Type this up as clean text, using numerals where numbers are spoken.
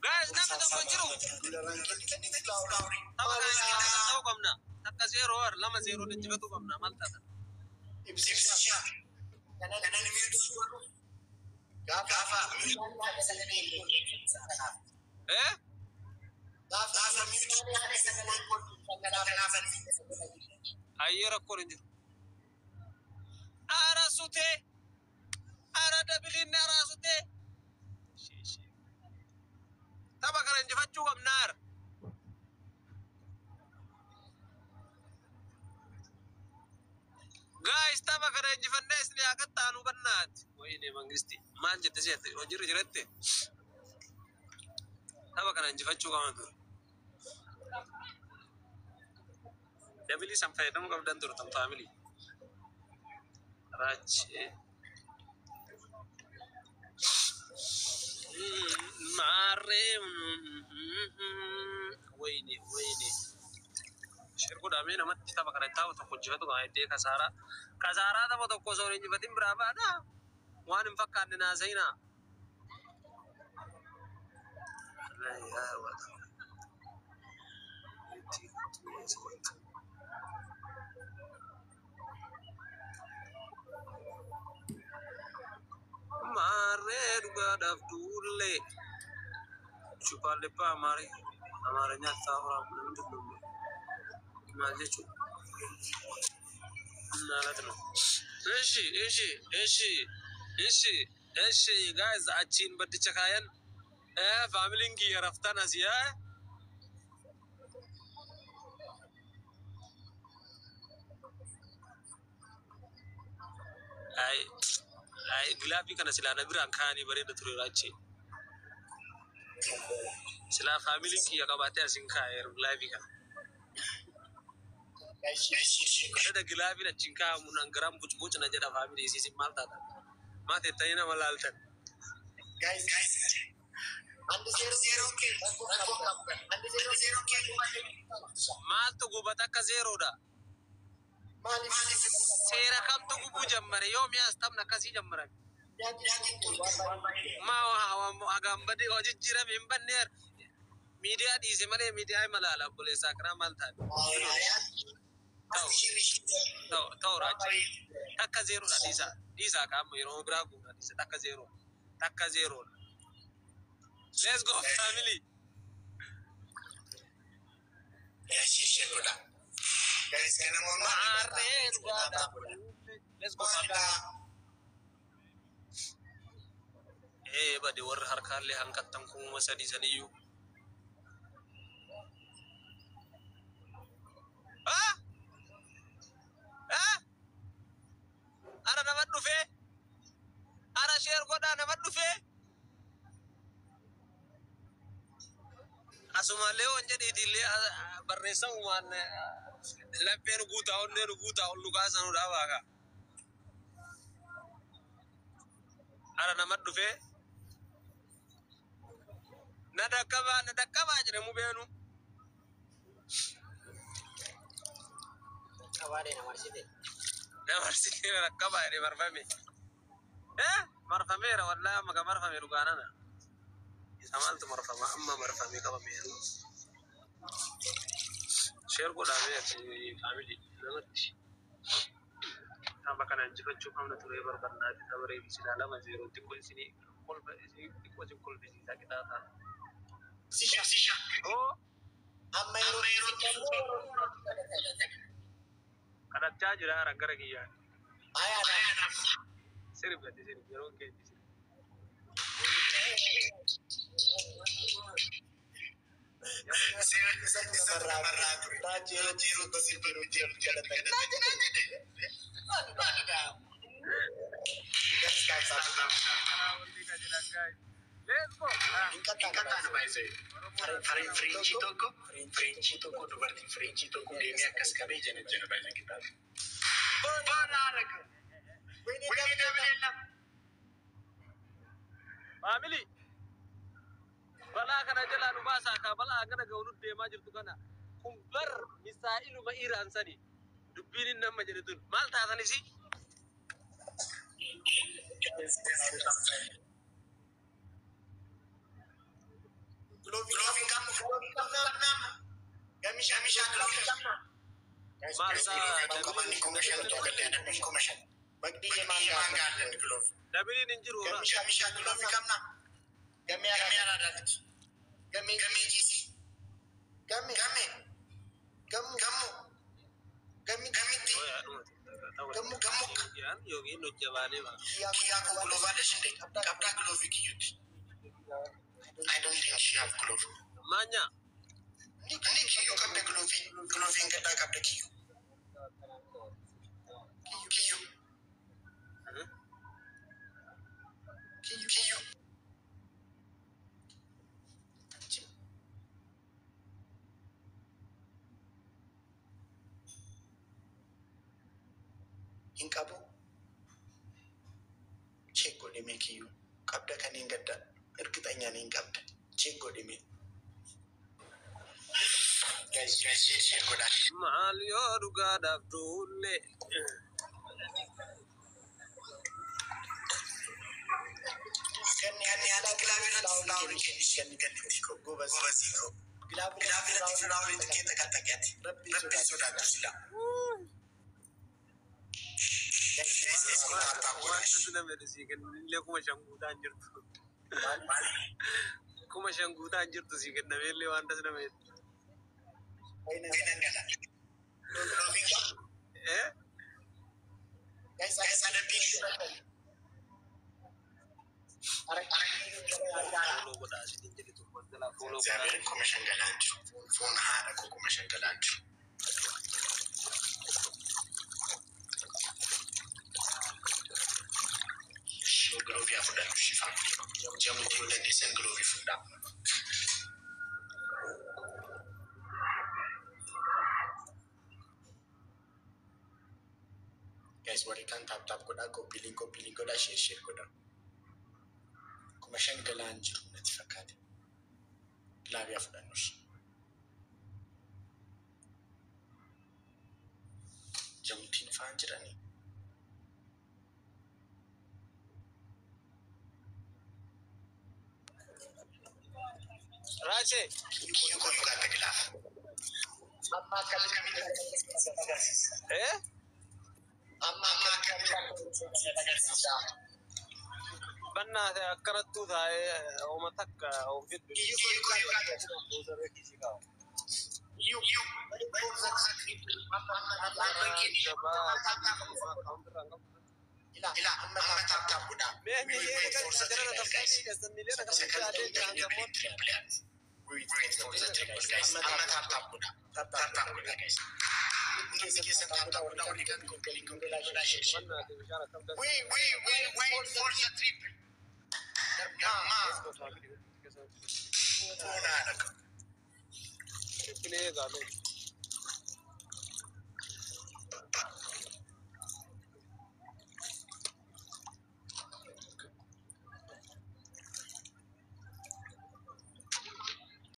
Guys, namni tokko hin jiru. Tapha kana injifachuu qabna. Takka zeeroo har lama zeeroo injifachuu qabna. Maal taata? Eh? Ayyee rakkoon hin jiru. Ara sutee. Ara dabiliin ara sutee. Tapha kana injifachuu qabna ara. Guys, tapha kana injifannee isin haa qaxxaanu bannaati. Wayine mangisti maal jette seete hojiirra jiratte. Tapha kana injifachuu qabna ture. Dabilii san fayyadamuu qabdan turtan faamilii. Raachee. Maarree. Wayine wayine. Shir godhamee namatti tapha kana tapha tokko injifatu qaba iddee kasaaraa. Kasaaraa tapha tokko osoo hin injifatin biraa baadha. Waan hin fakkaanne naasayinaa. Maarree dhugaadhaaf duullee. Chupaalleppaa Amaarii. Amaaranya አታውራ ምንድን ነው ማለት jechuudha ማለት ነው። እሺ እሺ እሺ እሺ እሺ ጋይዝ achiin baddicha kaayan faamiliin kiyya raftan asii ay ay gilaafii kana silaa na biraan kaa'anii bareeda ture raachi silaa faamiliin kiyya qabaatee asin kaa'eeru gilaafii kana. Kada gilaafiin achiin kaa'amu nan garaan bucbuc na jedha faamilii isiisin maal taatan maal teettanii nama laaltan. Maaltu gubata akka zeeroodha. Seera kamtu gubuu jammare yoo mi'aas taphni akkasii jammaran. Maa hagaan badee hojii jijjiirame hin banne miidiyaa dhiise malee miidiyaa hima laala obboleessaa kanaa maal taate. Ta'u raachi takka zeeroodha dhiisaa dhiisaa qaama yeroo biraa guutaa dhiisa takka zeeroo takka zeeroodha. Let's go family. Maarree dhugaadha. Let's go family. Ee bade warri harkaallee hanqattan 3000 saniyyuu. Ah! Ah! Ara nama dhufee. Ara sheer godhaa nama dhufee. Asumallee waan jedhiitillee barreessamumaan lapheen guutaa onneen guutaa ol dhugaasan dhaabaa. Ara nama dhufee. Na dhaqqabaa na dhaqqabaa jedhamu beenu. Na marsite na dhaqqabaa jedhee marfame. Eh marfameera wallaahi amma ka marfame dhugaanana. Isa maaltu marfama amma marfame qabameeru. Sheer godhamee faamilii namatti. Tapha kana injifachuu qabna ture barbaannaati tapha reefi silaa 2-0 xiqqoo isinii kolfa xiqqoo isin kolfisiisaa qixaataa. Oo kadhachaa jira haran gara kiyyaan. Sirbati sirbi yeroon keetti sirbi. Let's go. Firiinchii tokko dubartiin firiinchii tokko deemee akkas qabee jana jana baay'ee kitaaba. Faamilii balaa kana jalaa nu baasaa kaa balaa hangana ga'u nu deemaa jirtu kana kun bar misaa'iluma Iraan sani dubbiin inni amma jedhe tun maal taatanis Maal Guys, glove qabanni 5,000 utuu galee adabbiin 5,000. Baqdiyye Baqdiyye maangaa. maangaa allan glove. Dabiliin hin jiru. Gammee Shamishaa glove qabna. Gammee Gammee araadaa. araadaa miti. Gammee Gammee ciisii. Gammee Gammee. Gammu Gammu. Gammi Gammitti. Gammu Gammukka. Yookiin hojjabaanee ba'a. Kiyyaa koo glove allesh እንዴ? Qabdaa glove kiyyutti. I don't think she have glove. Maanya. እንዴ kiyyuu qabda glove. Glove hin gaddaa qabda kiyyuu. Kiyyuu. Kiyyuu. Hin qabu. Check godhime kiyyuu. Qabda kan hin gaddaa. እርግጠኛ ነኝ qabda. Check godhime. Guys, guys, share share godhaa. Maal yoo dhugaadhaaf duullee. Ganni Ganni ati glove irratti flower kenni isheen gannitti koo. Gobas. Gobasii koo. Glove Glove irratti flower kee taqattaqeeti. Rabbi Rabbi sodaattu sila. Guys, Guys, let's go tap tap godhaa. Wanti nama jedhu sii kennamillee 5,000 guutaan jirtu. Maali? 5,000 guutaan jirtu sii kennameellee waan tas nama jedhu. Kennan gala. Glove qabu. Eh? Guys, Guys, adabbiin. Follow godhaa isiniin jedhe tokko jalaa follow godhaa. እግዚአብሔርን 5,000 galaa hin jiru. Foon haadha koo 5,000 galaa hin jiru. Glove haa fudhannu ishee family. Jamuutti yoo dandeessan glove fudhaa. Guys, warri kaan tap tap godhaa, copy link copy link godhaa, share share godhaa. 5,000 galaa hin jiru natti fakkaate. Glove haa fudhannu ishee. Jamuutiin faan jiranii. Raachee. Kiyyuu koo you got the glove. Amma akkamitti agarsiisa? Eh? Amma akkamitti agarsiisa? Bannaate akkanattuu taa'ee ooma takka of fiddu. Kiyyuu koo you got the You you Ila Ila amma tap tap godhaa. Mee We wait for the triple guys. Second to double triple. We wait for the triple guys. Amma tap tap godhaa. Tap Tap tap tap godhaa guys. Hundi keessan tap tap godhaa. Walii kan copy link copy link godhaa share share. We we we wait for the triple. Gamma foon haadha koo.